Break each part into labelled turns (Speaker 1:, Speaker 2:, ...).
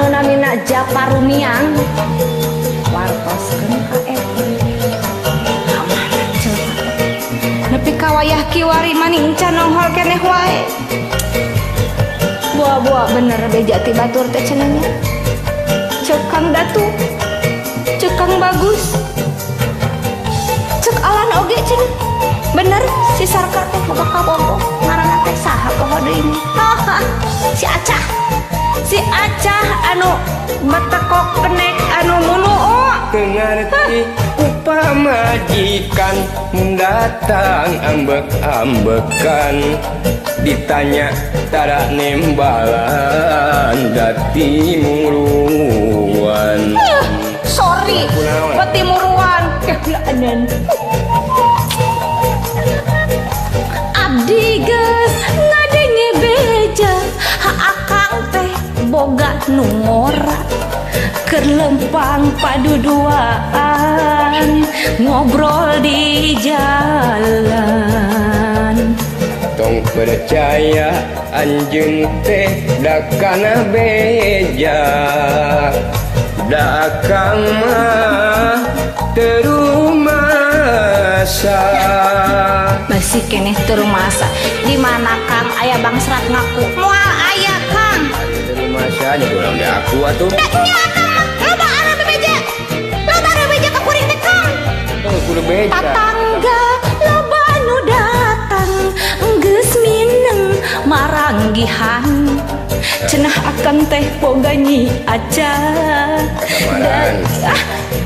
Speaker 1: anu namina Japar Rumiang wartoskeun ka eta. Kamana jelema nepi ka wayah kiwari maning can nonghol keneh wae. Buah-buah bener beja ti batur teh cenah nya. Ceuk Kang Datu, ceuk Kang Bagus, ceuk Alan oge cenah. Bener si Sarka teh boga kabogoh ngaranna teh saha poho deui ini. Si Acah. Si Acah anu betekok kenek anu munuu.
Speaker 2: Teu ngarti ku pamajikan mun datang ambek-ambekan ditanya tara nembalan dati muruan.
Speaker 1: Sorry, peti muruan keulaanan. Abdi geus ngadenge beja akang teh boga nu ngora keur lempang paduduaan ngobrol di jalan.
Speaker 2: Tong percaya anjeun teh da kana beja da akang mah teu rumasa.
Speaker 1: Masih keneh teu rumasa. Di mana Kang aya bangsrat ngaku moal aya Kang.
Speaker 2: Teu rumasa nya urang di aku atuh.
Speaker 1: Da nya akang mah loba anu bebeja. Loba anu bebeja ka kuring teh Kang.
Speaker 2: Tong kudu beja.
Speaker 1: Tatangga loba anu datang geus mineng maranggihan. Cenah akang teh boga Nyi Acah.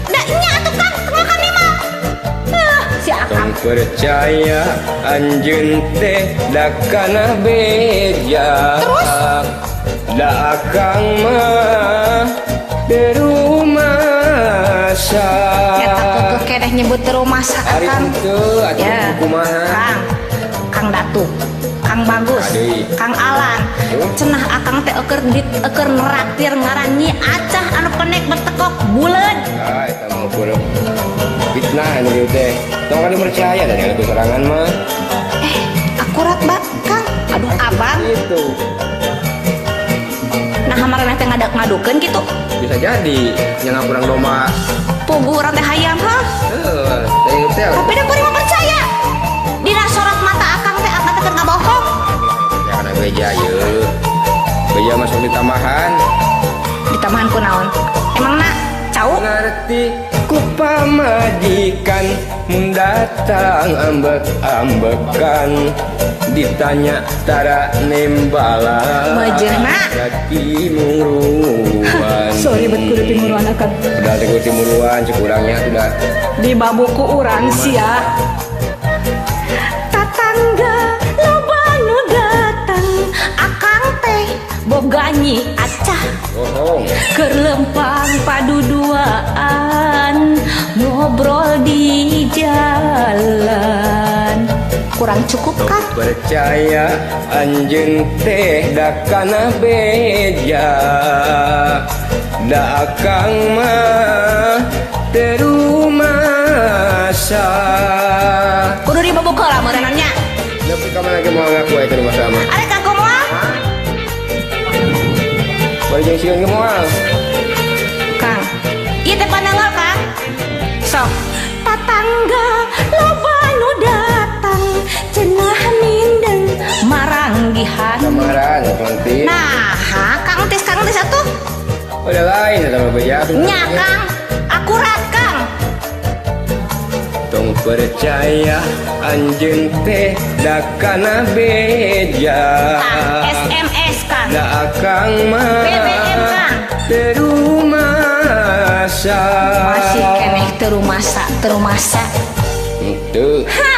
Speaker 1: Da nya atuh Kang kumaha kami mah. Si akang
Speaker 2: tong percaya anjeun teh da kana beja.
Speaker 1: Terus?
Speaker 2: Da akang mah teu rumasa.
Speaker 1: Eta kekeh keneh nyebut teu rumasa
Speaker 2: Ari
Speaker 1: akang.
Speaker 2: henteu atuh
Speaker 1: Ya.
Speaker 2: kumaha.
Speaker 1: Kang, Kang Datu, Kang Bagus,
Speaker 2: Adi.
Speaker 1: Kang Alan. Cenah akang teh eueur dit eueur neraktir ngaran Nyi Acah anu kenek bertekok buleud.
Speaker 2: Ah, eta mah ukur fitnah anu kieu teh. Tong kali percaya da ku sorangan mah.
Speaker 1: Akurat Bang, Kang. Aduh abang.
Speaker 2: Itu.
Speaker 1: Nah, maraneh teh ngadukeun kitu.
Speaker 2: Bisa jadi nya kurang domba.
Speaker 1: Puguh urang teh hayam hah.
Speaker 2: Heuh, teh teh.
Speaker 1: Tapi da kuring mah percaya. Dina sorot mata akang teh akang teh keur ngabohong.
Speaker 2: Ya kana beja ieu. Beja masuk ditambahan.
Speaker 1: Ditambahan ku naon? Emangna cau?
Speaker 2: Ngarti ku pamajikan mun datang ambek-ambekan ditanya tara nembalan
Speaker 1: Mejehna.
Speaker 2: Dati muruan.
Speaker 1: Sorry bet kudu timuruan akang.
Speaker 2: Udah teh kudu timuruan cek urangnya sudah.
Speaker 1: Di babuku urang sia. Tatangga loba nu datang akang teh boga Nyi Acah.
Speaker 2: Bohong.
Speaker 1: Keur lempang paduduaan ngobrol di jalan. Kurang cukup kan?
Speaker 2: Percaya anjeun teh da kana beja da akang mah teu rumasa.
Speaker 1: Kudu dibobokeun lah meureunna nya.
Speaker 2: Nepi ka mana ge moal ngaku aya teu rumasa mah.
Speaker 1: Are kanggo moal?
Speaker 2: Bari jeung sieun ge moal.
Speaker 1: Kang, ieu teh pananggal Kang. Sok tatangga loba nu datang cenah mindeng maranggihan.
Speaker 2: Kamaran Kang Tis.
Speaker 1: Nah, Kang Tis atuh.
Speaker 2: Udah lain eta mah beja atuh.
Speaker 1: Nya Kang, akurat Kang.
Speaker 2: Tong percaya anjeun teh da kana beja.
Speaker 1: Kang, SMS Kang.
Speaker 2: Da akang mah
Speaker 1: BBM Kang.
Speaker 2: Teu rumasa.
Speaker 1: Masih keneh teu rumasa, teu rumasa.
Speaker 2: Henteu.
Speaker 1: Hah.